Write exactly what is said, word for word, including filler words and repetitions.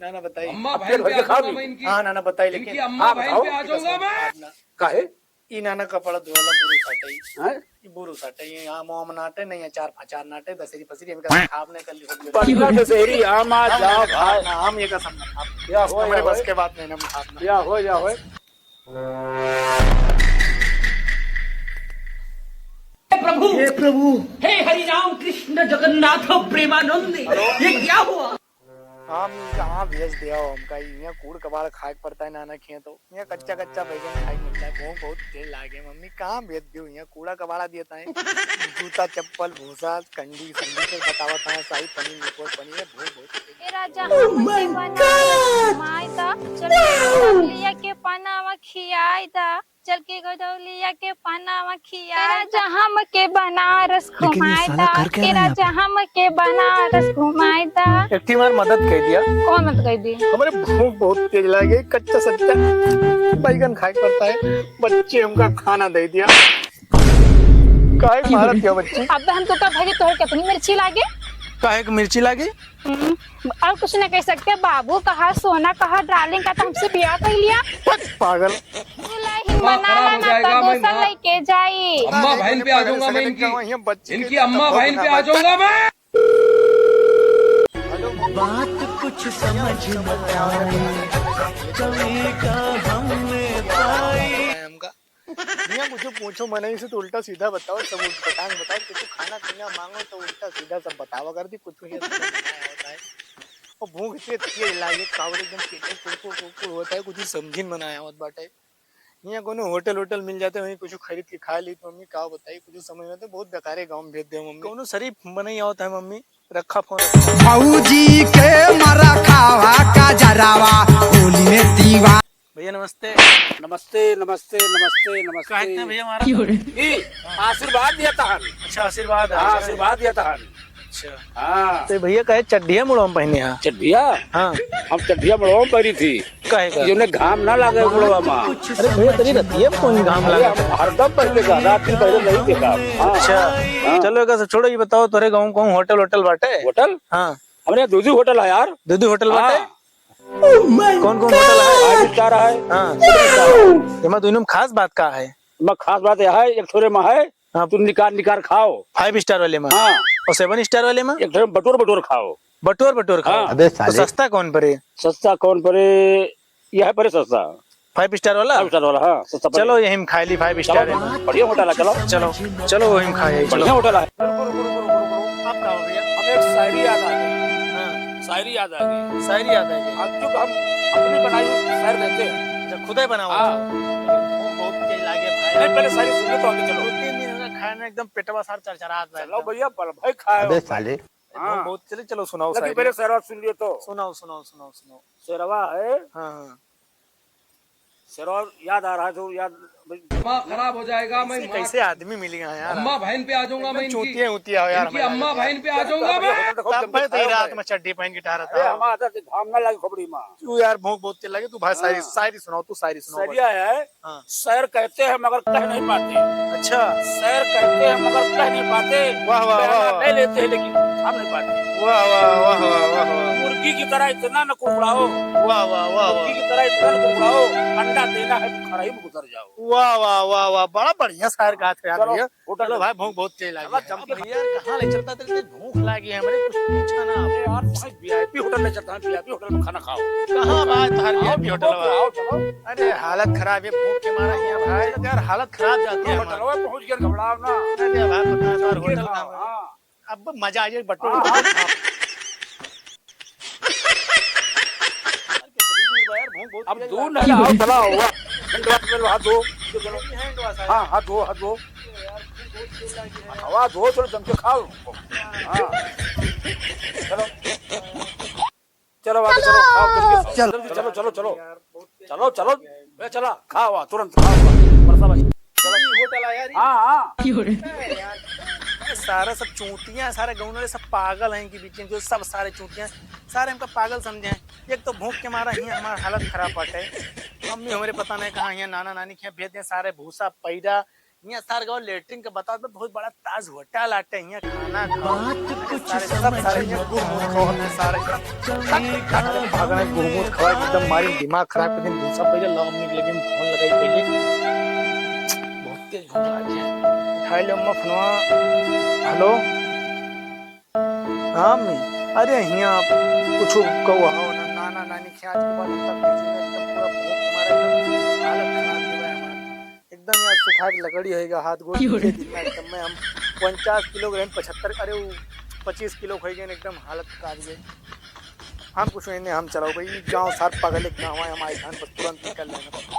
नाना बताई। अम्मा अब बहन पेट भर पे के आ खा जाऊंगा ली। मैं इनकी। हाँ, नाना बताई, लेकिन इनकी अम्मा हाँ, बहन बताओ। पे आ जाऊंगा मैं। खाब ना। ई नाना कपड़ा धोला बुरु साटे। हैं? ई बुरु साटे, ई आम वाम नाटे नहीं, अचार फचार नाटे, दशहरी फसरी, हम का खाब नहीं कर ली सब। बढ़िया दशहरी आम आ हाँ, जाओ हाँ, भाई। हाँ, हम ये का समझ खाब। या हो, हमरे या बस हो। के बात नहीं, हम खाब ना। या हो, या हो। हे प्रभु, हे प्रभु। हे हरि राम कृष्ण जगन्नाथ प्रेमानंद, ये क्या हुआ? हम कहाँ भेज दिया हो हमका? यहाँ कूड़ कबाड़ खाए के पड़ता है नाना खेत हो। यहाँ कच्चा कच्चा बैगन खाए के मिलता है। भूख बहुत तेज लागे। मम्मी कहाँ भेज दियो? यहाँ कूड़ा कबाड़ा दिया था। जूता चप्पल भूसा कंडी संडी से बतावा था। शाही पनीर निकोर पनीर है। भूख बहुत तेज। ए राजा, हमके बनारस घुमाई दा, चल के गौलिया के पनावा खियाई दा। चल के गदौलिया के पनावा खिया। ए राजा, हमके बनारस घुमाई दा। ए राजा, हमके बनारस घुमाई दा। एक ठे हमार मदद कह दिया। कौन मदद कह दी? हमारे भूख बहुत तेज लागे, कच्चा सच्चा बैगन खाए पड़ता है, बच्चे हमका खाना दे दिया। काहे मारत है बच्चे? अब हम तो का भरी, तोहर कितनी मिर्ची लागे? काहे के मिर्ची लागे? हम्म, और कुछ ना कह सकते। बाबू कहा, सोना कहा, डार्लिंग का, तो हमसे ब्याह कर लिया। हट, पागल। दुल्हन बनाना ना तो दोसर लेके जाई। अम्मा बहन पे आ जाऊंगा मैं इनकी। इनकी अम्मा बहन पे आ जाऊंगा मैं। बात कुछ समझ न आए, कमी का हमने पाई। भैया, कुछ पूछो मनई से तो उल्टा सीधा बताओ, सब उल्टा पटांग बताओ। कुछ खाना पीना मांगो तो उल्टा सीधा सब बतावा कर दी। कुछ ये समझ में ना आवत है। और भूख इतनी तेज लागे, कावड़ी एकदम पेटे कुड़कुड़ कुड़कुड़ होता है, कुछ ही समझिन में ना आवत बाटे। यहाँ कोनो होटल वोटल मिल जाते, वहीं कुछ खरीद के खा ली तो मम्मी का बताई, कुछ समझ में तो बहुत बेकारे गाँव में भेज दे मम्मी। कोनो शरीफ मनई आवत है मम्मी, रखा फोन। भौजी के मरा खावा का जरावा, होली में दीवा। भैया नमस्ते। नमस्ते, नमस्ते, नमस्ते, नमस्ते। कहाँ इतने भैया हमारा? की हो रहे? ई, आशीर्वाद दिया तहन। अच्छा, आशीर्वाद है। हाँ, आशीर्वाद दिया तहन। अच्छा। हाँ। तो भैया कहे चड्ढिया मुड़वा में पहने हैं? चड्ढिया? हाँ। हम चड्ढिया मुड़वा में पहनी थी। काहे का? कि उन्हें घाम ना लागे मुड़वा में। अरे भैया, तेरी रतिया में कौन घाम अरे, लागे? हम हरदम पहले का, रात दिन पहले नहीं देखा। हाँ। अच्छा। हाँ। चलो, एक से छोड़ो, ये बताओ, तोरे गाँव कौन होटल वोटल बाटे? होटल? हाँ। हमरे यहाँ दो दो होटल है यार। दो दो होटल बाटे? हाँ। कौन कौन होटल है? Five star है। हाँ। Seven star है। एमा दोनों में खास बात का है? एमा खास बात यह है, एक ठोरे में है, हाँ। तुम निकार निकार खाओ। Five star वाले में? हाँ। और seven star वाले में? एक ठोरे में बटोर बटोर खाओ। बटोर बटोर खाओ। हाँ। अबे तो साले। सस्ता कौन परे? सस्ता कौन परे? यह परे सस्ता। Five star वाला? Five star वाला, हाँ, सस्ता पड़ेगा। चलो, यहीं में खा ली five star चलो, है। बढ़िया होटल है, चलो। चलो, चलो, वहीं में खा जाए, चलो। बढ़िया होटल है। रुको, रुको, रुको, रुको, रुको। अब क्या हो गया? अब एक शायरी याद आ गई। हाँ। शायरी याद आ गई। शायरी याद आ गई। अब जो हम अपनी बनाई हुई शायर कहते हैं। अच्छा, खुदे बनाओ। हाँ। भूख बहुत तेज लागे भाई। नहीं, पहले शायरी सुन लो तो आगे चलो। दो तीन दिन हो गए खाए ना, एकदम पेटवा सार चरचरात बा चलो एकदम। भैया, बल भाई खाए अबे हो। साले। हाँ। भूख बहुत, चले, चलो सुनाओ लेकिन शायरी। पहले शायरी सुन लियो तो। सुनाओ, सुनाओ, सुनाओ, सुनाओ। शेरवा है। हाँ, हाँ। शेरवा याद आ रहा है तो याद। दिमाग खराब हो जाएगा, मैं कैसे, मार कैसे आदमी मिल गया यार। अम्मा बहन पे आ जाऊंगा मैं इनकी। चूतिया उतिया हो यार, इनकी अम्मा बहन पे आ जाऊंगा मैं। तब मैं तो ये रात में चड्डी पहन के टहरता हूँ। हमारा तो घाम ना लगे खोपड़ी में। तू यार भूख बहुत तेज लगे, तू भाई शायरी, हाँ। शायरी सुनाओ, तू शायरी सुनाओ। शायरी है। हाँ। शायर कहते हैं मगर कह नहीं पाते। अच्छा। शायर कहते हैं मगर कह नहीं पाते। वाह, वाह, वाह, बयाना वाह। ले लेते हैं लेकिन थाम नहीं पाते। वाह, वाह, वाह, वाह, वाह, वाह। मुर्गी की तरह इतना न कुड़कुड़ाओ। वाह, वाह, वाह, वाह। मुर्गी की तरह इतना न कुड़कुड़ाओ। अंडा देना है तो खराही में गुजर जाओ। वाह, वाह, वाह, वाह। बड़ा बढ़िया शायर गात है यार चलो, भैया। होटल चलो में। भाई, भूख बहुत तेज लागी चलो, है। जम के अब भैया, कहाँ ले चलता तेरे से? भूख लागी है हमरे, कुछ पूछा ना। अरे यार, भाई, VIP होटल ले चलता है, VIP होटल में खाना खाओ। कहाँ भाई, तुम्हार VIP होटल बा? आओ, चलो। अरे, हालत खराब है भूख के मारा हियाँ भाई। यार, हालत खराब जाती है होटल हमार। में पहुँच गया, घबराओ ना। अरे भाई, पता है, तुम्हार होटल कहाँ है? हाँ। अब मजा आ जाए, बटोर हाँ, हाँ। यार, कितनी दूर बा यार, भूख बहुत अब तेज दूर लाग नहीं, आओ, चला हुआ। Hand wash में हाथ धो, चलो। Hand wash है। हाँ, हाथ धो, हाथ धो। यार, भूख बहुत तेज लागी है। हवा धो, चलो, जम के खाओ। हाँ। चलो। चलो, आगे चलो, खाओ, जम के खाओ। चलो। जल्दी, चलो, चलो, चलो। यार, बहुत तेज चलो, लागी है। चलो। ए, चला, खाओ, आ, तुरंत खाओ, आ। परसा भाई, चलो। ये होटल आया रे। हाँ, हाँ। अरे यार, सारा सब चूतिया, सारे गाँव वाले सब पागल हैं इनके बीच में, जो सब सारे चूतिया, सारे हमका पागल समझे हैं। एक तो भूख के मारा ही हमार हालत खराब बाटे। मम्मी हमरे पता नहीं कहाँ हैं, नाना नानी के यहाँ भेज दें, सारे भूसा पैरा हियाँ सार गवा लेटरिन के बताओ तो बहुत बड़ा ताज होटल आटे, हियाँ खाना खाओ। बात कुछ सारे, सब सारे हियाँ गुमगुम खाओ, सारे। भागना गुमगुम खाओ, एकदम मारी दिमाग खराब कर दिन। दूसरा पहले लाओ, अम्मी के लगे फोन लगाई पहले। बहुत तेज भूख लागी है। उठाई ले अम्मा फोनवा। हेलो। हाँ अम्मी, अरे हियाँ कुछ कौआ हो ना, नाना नानी ख्याल के बाद एकदम बिजी में एकदम पूरा भूख मारे, एकदम हालत खराब हो गया हमारा। एकदम यार सुखा के लकड़ी होएगा, हाथ गोड़ क्यों रे? दुखे दिन में एकदम में हम उनचास किलो के रहन, पचहत्तर, अरे वो पच्चीस किलो हो गए, एकदम हालत खराब हो गई। हम कुछ नहीं, हम चलाओ भाई, गाँव सार पागल एक गाँव है, हम आए खान पर तुरंत निकल लेना।